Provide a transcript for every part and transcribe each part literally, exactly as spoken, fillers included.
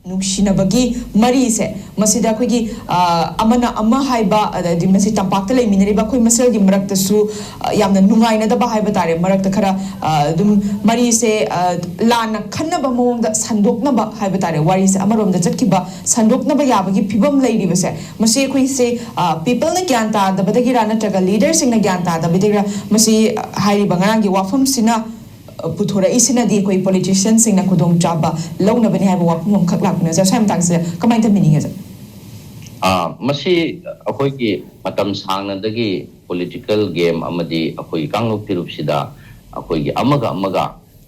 ꯅꯨꯡꯁꯤꯅꯕꯒꯤ ꯃꯔꯤꯁꯦ, ꯃꯁꯤꯗ ꯑꯩꯈꯣꯏꯒꯤ ꯑ, ꯑꯃꯅ ꯑꯃ ꯍꯥꯏꯕ, ꯑꯗꯩꯗꯤ ꯃꯁꯤ ꯇꯝꯄꯥꯛꯇ ꯂꯩꯃꯤꯟꯅꯔꯤꯕ ꯑꯩꯈꯣꯏ ꯃꯁꯦꯜꯒꯤ ꯃꯔꯛꯇꯁꯨ ꯑ, ꯌꯥꯝꯅ ꯅꯨꯡꯉꯥꯏꯅꯗꯕ ꯍꯥꯏꯕ ꯇꯥꯔꯦ, ꯃꯔꯛꯇ ꯈꯔ ꯑ, ꯑꯗꯨꯝ ꯃꯔꯤꯁꯦ ꯑ, ꯂꯥꯟꯅ ꯈꯟꯅꯕ ꯃꯑꯣꯡꯗ ꯁꯟꯗꯣꯛꯅꯕ ꯍꯥꯏꯕ ꯇꯥꯔꯦ, ꯋꯥꯔꯤꯁꯦ ꯑꯃꯔꯣꯝꯗ ꯆꯠꯈꯤꯕ, ꯁꯟꯗꯣꯛꯅꯕ ꯌꯥꯕꯒꯤ ꯐꯤꯕꯝ ꯂꯩꯔꯤꯕꯁꯦ, ꯃꯁꯤ ꯑꯩꯈꯣꯏꯁꯦ ꯄꯤꯄꯜꯅ ꯒ꯭ꯌꯥꯟ ꯇꯥꯗꯕꯗꯒꯤꯔ ꯅꯠꯇ꯭ꯔꯒ ꯂꯤꯗꯔꯁꯤꯡꯅ ꯒ꯭ꯌꯥꯟ ꯇꯥꯗꯕꯗꯒꯤꯔ, ꯃꯁꯤ ꯑ, ꯍꯥꯏꯔꯤꯕ ꯉꯔꯥꯡꯒꯤ ꯋꯥꯐꯝꯁꯤꯅ ꯄꯨꯊꯣꯔꯛꯏꯁꯤꯅꯗꯤ ꯑꯩꯈꯣꯏ ꯄꯣꯂꯤꯇꯤꯁꯤꯌꯟꯁꯤꯡꯅ ꯈꯨꯗꯣꯡꯆꯥꯕ ꯂꯧꯅꯕꯅꯤ ꯍꯥꯏꯕ ꯋꯥꯐꯝ ꯑꯃꯈꯛ ꯂꯥꯛꯄꯅꯦ꯫ ꯁꯥꯔ, ꯁ꯭ꯋꯥꯏ ꯃꯇꯥꯡꯁꯤꯗ ꯀꯃꯥꯏꯅ ꯊꯝꯕꯤꯅꯤꯡꯉꯦ, ꯁꯥꯔ? ꯑꯥ, ꯃꯁꯤ ꯑꯩꯈꯣꯏꯒꯤ ꯃꯇꯝ ꯁꯥꯡꯅꯗꯒꯤ ꯄꯣꯂꯤꯇꯤꯀꯦꯜ ꯒꯦꯝ ꯑꯃꯗꯤ ꯑꯩꯈꯣꯏꯒꯤ ꯀꯥꯡꯂꯨꯞ ꯐꯤꯔꯨꯞꯁꯤꯗ ꯑꯩꯈꯣꯏꯒꯤ ꯑꯃꯒ ꯑꯃꯒ,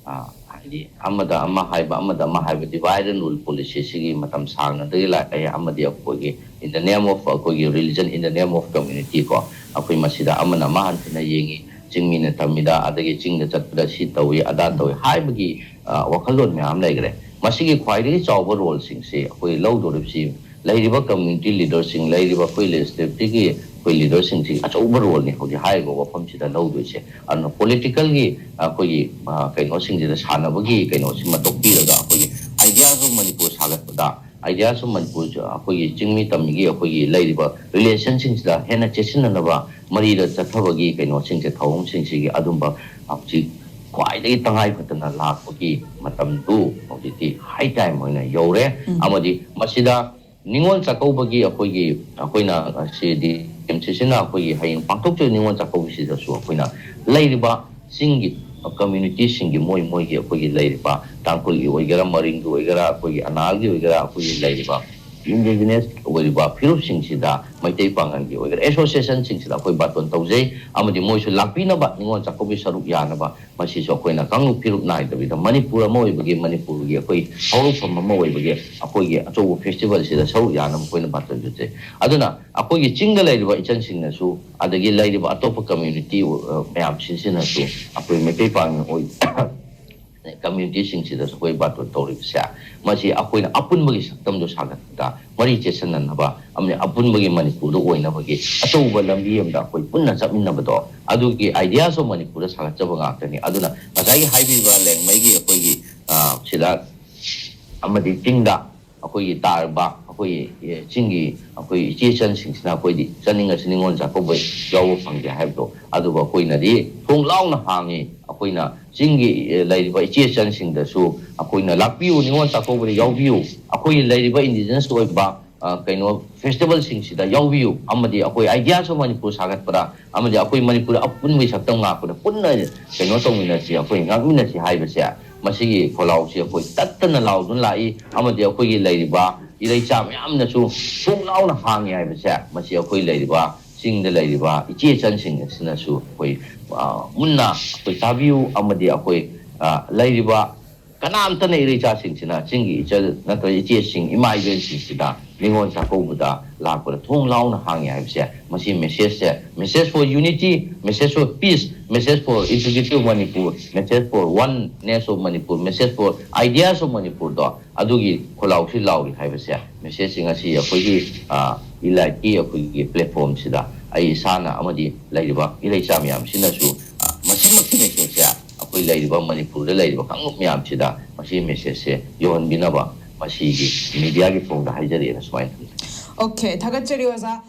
ꯑꯥ, ꯍꯥꯏꯗꯤ ꯑꯃꯗ ꯑꯃ ꯍꯥꯏꯕ, ꯑꯃꯗ ꯑꯃ ꯍꯥꯏꯕ, divide and rule policy ꯁꯤꯒꯤ ꯃꯇꯝ ꯁꯥꯡꯅꯗꯒꯤ ꯂꯥꯛꯑꯦ꯫ ꯑꯃꯗꯤ ꯑꯩꯈꯣꯏꯒꯤ in the name of ꯑꯩꯈꯣꯏꯒꯤ religion, in the name of community ꯀꯣ, ꯑꯩꯈꯣꯏ ꯃꯁꯤꯗ ꯑꯃꯅ ꯑꯃ ꯍꯟꯊꯅ ꯌꯦꯡꯉꯤ, ꯆꯤꯡꯃꯤꯅ ꯇꯝꯃꯤꯗ, ꯑꯗꯒꯤ ꯆꯤꯡꯗ ꯆꯠꯄꯗ ꯁꯤ ꯇꯧꯏ, ꯑꯗꯥ ꯇꯧꯏ ꯍꯥꯏꯕꯒꯤ ꯑ, ꯋꯥꯈꯜꯂꯣꯟ ꯃꯌꯥꯝ ꯂꯩꯈ꯭ꯔꯦ꯫ ꯃꯁꯤꯒꯤ ꯈ꯭ꯋꯥꯏꯗꯒꯤ ꯆꯥꯎꯕ ꯔꯣꯜꯁꯤꯡꯁꯤ ꯑꯩꯈꯣꯏ ꯂꯧꯗꯧꯔꯤꯕꯁꯤ ꯂꯩꯔꯤꯕ ꯀꯝꯃ꯭ꯌꯨꯅꯤꯇꯤ ꯂꯤꯗꯔꯁꯤꯡ, ꯂꯩꯔꯤꯕ ꯑꯩꯈꯣꯏ ꯂꯦꯖꯤꯁꯂꯦꯇꯤꯚꯀꯤ ꯑꯩꯈꯣꯏ ꯂꯤꯗꯔꯁꯤꯡꯁꯤꯒꯤ ꯑꯆꯧꯕ ꯔꯣꯜꯅꯤ ꯍꯧꯖꯤꯛ ꯍꯥꯏꯔꯤꯕ ꯋꯥꯐꯝꯁꯤꯗ ꯂꯧꯗꯣꯏꯁꯦ꯫ ꯑꯗꯨꯅ ꯄꯣꯂꯤꯇꯤꯀꯦꯜꯒꯤ ꯑꯩꯈꯣꯏꯒꯤ ꯑ, ꯀꯩꯅꯣꯁꯤꯡꯁꯤꯗ ꯁꯥꯟꯅꯕꯒꯤ ꯀꯩꯅꯣꯁꯤꯃ ꯇꯣꯛꯄꯤꯔꯒ ꯑꯩꯈꯣꯏꯒꯤ ideas of ꯃꯅꯤꯄꯨꯔ ꯁꯥꯒꯠꯄꯗ, ideas of ꯃꯅꯤꯄꯨꯔ ꯑꯩꯈꯣꯏꯒꯤ ꯆꯤꯡꯃꯤ ꯇꯝꯃꯤꯒꯤ ꯑꯩꯈꯣꯏꯒꯤ ꯂꯩꯔꯤꯕ ꯔꯤꯂꯦꯁꯟꯁꯤꯡꯁꯤꯗ ꯍꯦꯟꯅ ꯆꯦꯠꯁꯤꯟꯅꯅꯕ, ꯃꯔꯤꯗ ꯆꯠꯊꯕꯒꯤ ꯀꯩꯅꯣꯁꯤꯡꯁꯦ, ꯊꯧꯑꯣꯡꯁꯤꯡꯁꯤꯒꯤ ꯑꯗꯨꯝꯕ ꯍꯧꯖꯤꯛ ꯈ꯭ꯋꯥꯏꯗꯒꯤ ꯇꯉꯥꯏ ꯐꯗꯅ ꯂꯥꯛꯄꯒꯤ ꯃꯇꯝꯗꯨ ꯍꯧꯖꯤꯛꯇꯤ ꯍꯥꯏ ꯇꯥꯏꯝ ꯑꯣꯏꯅ ꯌꯧꯔꯦ꯫ ꯑꯃꯗꯤ ꯃꯁꯤꯗ ꯅꯤꯉꯣꯜ ꯆꯥꯛꯀꯧꯕꯒꯤ ꯑꯩꯈꯣꯏꯒꯤ, ꯑꯩꯈꯣꯏꯅ ꯁꯤ ꯗꯤ ꯑꯦꯝ ꯁꯤꯁꯤꯅ ꯑꯩꯈꯣꯏꯒꯤ ꯍꯌꯦꯡ ꯄꯥꯡꯊꯣꯛꯆꯔꯤꯕ ꯅꯤꯉꯣꯜ ꯆꯥꯛꯀꯧꯕꯁꯤꯗꯁꯨ ꯑꯩꯈꯣꯏꯅ ꯂꯩꯔꯤꯕ ꯆꯤꯡꯒꯤ ꯀꯝꯃ꯭ꯌꯨꯅꯤꯇꯤꯁꯤꯡꯒꯤ ꯃꯣꯏ ꯃꯣꯏꯒꯤ ꯑꯩꯈꯣꯏꯒꯤ ꯂꯩꯔꯤꯕ ꯇꯥꯡꯈꯨꯜꯒꯤ ꯑꯣꯏꯒꯦꯔꯥ, ꯃꯔꯤꯡꯒꯤ ꯑꯣꯏꯒꯦꯔꯥ, ꯑꯩꯈꯣꯏꯒꯤ ꯑꯅꯥꯜꯒꯤ ꯑꯣꯏꯒꯦꯔꯥ, ꯑꯩꯈꯣꯏꯒꯤ ꯂꯩꯔꯤꯕ ꯏꯟꯗꯤꯖꯤꯅꯁ ꯑꯣꯏꯔꯤꯕ ꯐꯤꯔꯨꯞꯁꯤꯡꯁꯤꯗ, ꯃꯩꯇꯩ ꯄꯥꯉꯜꯒꯤ ꯑꯣꯏꯒꯦꯔꯥ, ꯑꯦꯁꯣꯁꯤꯌꯦꯁꯟꯁꯤꯡꯁꯤꯗ ꯑꯩꯈꯣꯏ ꯕꯥꯇꯣꯟ ꯇꯧꯖꯩ꯫ ꯑꯃꯗꯤ ꯃꯣꯏꯁꯨ ꯂꯥꯛꯄꯤꯅꯕ, ꯅꯤꯉꯣꯜ ꯆꯥꯛꯀꯧꯕꯒꯤ ꯁꯔꯨꯛ ꯌꯥꯅꯕ, ꯃꯁꯤꯁꯨ ꯑꯩꯈꯣꯏꯅ ꯀꯥꯡꯂꯨꯞ ꯐꯤꯔꯨꯞ ꯅꯥꯏꯗꯕꯤꯗ ꯃꯅꯤꯄꯨꯔ ꯑꯃ ꯑꯣꯏꯕꯒꯤ, ꯃꯅꯤꯄꯨꯔꯒꯤ ꯑꯩꯈꯣꯏ ꯍꯧꯔꯛꯐꯝ ꯑꯃ ꯑꯣꯏꯕꯒꯤ ꯑꯩꯈꯣꯏꯒꯤ ꯑꯆꯧꯕ ꯐꯦꯁꯇꯤꯚꯦꯜꯁꯤꯗ ꯁꯔꯨꯛ ꯌꯥꯅꯕ ꯑꯩꯈꯣꯏꯅ ꯕꯥꯇꯣꯟ ꯇꯧꯖꯩ꯫ ꯑꯗꯨꯅ ꯑꯩꯈꯣꯏꯒꯤ ꯆꯤꯡꯗ ꯂꯩꯔꯤꯕ ꯏꯆꯟꯁꯤꯡꯅꯁꯨ, ꯑꯗꯒꯤ ꯂꯩꯔꯤꯕ ꯑꯇꯣꯞꯄ ꯀꯝꯃ꯭ꯌꯨꯅꯤꯇꯤ, ꯑ, ꯃꯌꯥꯝꯁꯤꯡꯁꯤꯅꯁꯨ ꯑꯩꯈꯣꯏ ꯃꯩꯇꯩ ꯄꯥꯉꯜ ꯑꯣꯏ ꯀꯝꯃ꯭ꯌꯨꯅꯤꯇꯤꯁꯤꯡꯁꯤꯗꯁꯨ ꯑꯩꯈꯣꯏ ꯕꯥꯇꯣꯟ ꯇꯧꯔꯤꯕꯁꯦ, ꯃꯁꯤ ꯑꯩꯈꯣꯏꯅ ꯑꯄꯨꯟꯕꯒꯤ ꯁꯛꯇꯝꯗꯨ ꯁꯥꯒꯠꯄꯗ, ꯃꯔꯤ ꯆꯦꯠꯁꯤꯟꯅꯅꯕ ꯑꯃꯗꯤ ꯑꯄꯨꯟꯕꯒꯤ ꯃꯅꯤꯄꯨꯔꯗ ꯑꯣꯏꯅꯕꯒꯤ ꯑꯆꯧꯕ ꯂꯝꯕꯤ ꯑꯃꯗ ꯑꯩꯈꯣꯏ ꯄꯨꯟꯅ ꯆꯠꯃꯤꯟꯅꯕꯗꯣ, ꯑꯗꯨꯒꯤ ideas of ꯃꯅꯤꯄꯨꯔꯗ ꯁꯥꯒꯠꯆꯕ ꯉꯥꯛꯇꯅꯤ꯫ ꯑꯗꯨꯅ ꯉꯁꯥꯏꯒꯤ ꯍꯥꯏꯕꯤꯕ ꯂꯦꯡꯃꯩꯒꯤ ꯑꯩꯈꯣꯏꯒꯤ, ꯑ, ꯁꯤꯗ ꯑꯃꯗꯤ ꯆꯤꯡꯗ ꯑꯩꯈꯣꯏꯒꯤ ꯇꯥꯔꯕ ꯑꯩꯈꯣꯏ, ꯑꯦ, ꯆꯤꯡꯒꯤ ꯑꯩꯈꯣꯏ ꯏꯆꯦ ꯏꯆꯟꯁꯤꯡꯁꯤꯅ ꯑꯩꯈꯣꯏꯗꯤ ꯆꯠꯅꯤꯡꯉꯁꯨ ꯅꯤꯉꯣꯜ ꯆꯥꯛꯀꯧꯕ ꯌꯥꯎꯕ ꯐꯪꯗꯦ ꯍꯥꯏꯕꯗꯣ, ꯑꯗꯨꯕꯨ ꯑꯩꯈꯣꯏꯅꯗꯤ ꯊꯣꯡ ꯂꯥꯎꯅ ꯍꯥꯡꯉꯤ꯫ ꯑꯩꯈꯣꯏꯅ ꯆꯤꯡꯒꯤ, ꯑꯦ, ꯂꯩꯔꯤꯕ ꯏꯆꯦ ꯏꯆꯟꯁꯤꯡꯗꯁꯨ ꯑꯩꯈꯣꯏꯅ ꯂꯥꯛꯄꯤꯌꯨ, ꯅꯤꯉꯣꯜ ꯆꯥꯛꯀꯧꯕꯗ ꯌꯥꯎꯕꯤꯌꯨ, ꯑꯩꯈꯣꯏꯒꯤ ꯂꯩꯔꯤꯕ indigenous ꯑꯣꯏꯕ, ꯑ, ꯀꯩꯅꯣ, festivalꯁꯤꯡꯁꯤꯗ ꯌꯥꯎꯕꯤꯌꯨ, ꯑꯃꯗꯤ ꯑꯩꯈꯣꯏ Ideas of ꯃꯅꯤꯄꯨꯔ ꯁꯥꯒꯠꯄꯗ, ꯑꯃꯗꯤ ꯑꯩꯈꯣꯏ ꯃꯅꯤꯄꯨꯔ ꯑꯄꯨꯟꯕꯒꯤ ꯁꯛꯇꯝ ꯉꯥꯛꯄꯗ ꯄꯨꯟꯅ ꯀꯩꯅꯣ ꯇꯧꯃꯤꯟꯅꯁꯤ, ꯑꯩꯈꯣꯏ ꯉꯥꯛꯃꯤꯟꯅꯁꯤ ꯍꯥꯏꯕꯁꯦ, ꯃꯁꯤꯒꯤ ꯈꯣꯜꯂꯥꯎꯁꯤ ꯑꯩꯈꯣꯏ ꯇꯠꯇꯅ ꯂꯥꯎꯗꯨꯅ ꯂꯥꯛꯏ꯫ ꯑꯃꯗꯤ ꯑꯩꯈꯣꯏꯒꯤ ꯂꯩꯔꯤꯕ ꯏꯔꯩꯆꯥ ꯃꯌꯥꯝꯅꯁꯨ ꯊꯣꯡ ꯂꯥꯎꯅ ꯍꯥꯡꯉꯤ ꯍꯥꯏꯕꯁꯦ, ꯃꯁꯤ ꯑꯩꯈꯣꯏ ꯂꯩꯔꯤꯕ ꯆꯤꯡꯗ ꯂꯩꯔꯤꯕ ꯏꯆꯦ ꯏꯆꯟꯁꯤꯡ ꯑꯁꯤꯅꯁꯨ ꯑꯩꯈꯣꯏ, ꯑ, ꯃꯨꯟꯅ ꯑꯩꯈꯣꯏ ꯇꯥꯕꯤꯌꯨ꯫ ꯑꯃꯗꯤ ꯑꯩꯈꯣꯏ, ꯑ, ꯂꯩꯔꯤꯕ ꯀꯅꯥꯝꯇꯅ ꯏꯔꯩꯆꯥꯁꯤꯡꯁꯤꯅ ꯆꯤꯡꯒꯤ ꯏꯆꯜ ꯅꯠꯇ꯭ꯔꯒ ꯏꯆꯦꯁꯤꯡ, ꯏꯃꯥ ꯏꯕꯦꯟꯁꯤꯡꯁꯤꯗ ꯅꯤꯉꯣꯜ ꯆꯥꯛꯀꯧꯕꯗ ꯂꯥꯛꯄꯗ ꯊꯣꯡ ꯂꯥꯎꯅ ꯍꯥꯡꯉꯤ ꯍꯥꯏꯕꯁꯦ, ꯃꯁꯤ messageꯁꯦ, message for unity, message for peace, message for integrity of Manipur, message for oneness of Manipur, message for ideas of Manipurꯗꯣ, ꯑꯗꯨꯒꯤ ꯈꯣꯜꯂꯥꯎꯁꯤ ꯂꯥꯎꯔꯤ ꯍꯥꯏꯕꯁꯦ, messageꯁꯤ ꯉꯁꯤ ꯑꯩꯈꯣꯏꯒꯤ, ꯑ, ꯏꯂꯥꯏꯠꯀꯤ ꯑꯩꯈꯣꯏꯒꯤ platformꯁꯤꯗ ꯑꯩ ꯏꯁꯥꯅ ꯑꯃꯗꯤ ꯂꯩꯔꯤꯕ ꯏꯔꯩꯆꯥ ꯃꯌꯥꯝꯁꯤꯅꯁꯨ, ꯑ, ꯃꯁꯤꯃꯛꯀꯤ messageꯁꯦ ꯑꯩꯈꯣꯏ ꯂꯩꯔꯤꯕ ꯃꯅꯤꯄꯨꯔꯗ ꯂꯩꯔꯤꯕ ꯀꯥꯡꯂꯨꯞ ꯃꯌꯥꯝꯁꯤꯗ ꯃꯁꯤꯒꯤ messageꯁꯦ ꯌꯧꯍꯟꯕꯤꯅꯕ ꯃꯁꯤꯒꯤ mediaꯒꯤ ꯊꯣꯡꯗ ꯍꯥꯏꯖꯔꯤꯑꯅ ꯁꯨꯃꯥꯏꯅ ꯊꯝꯖꯒꯦ꯫ Okay, ꯊꯥꯒꯠꯆꯔꯤ ꯑꯣꯖꯥ꯫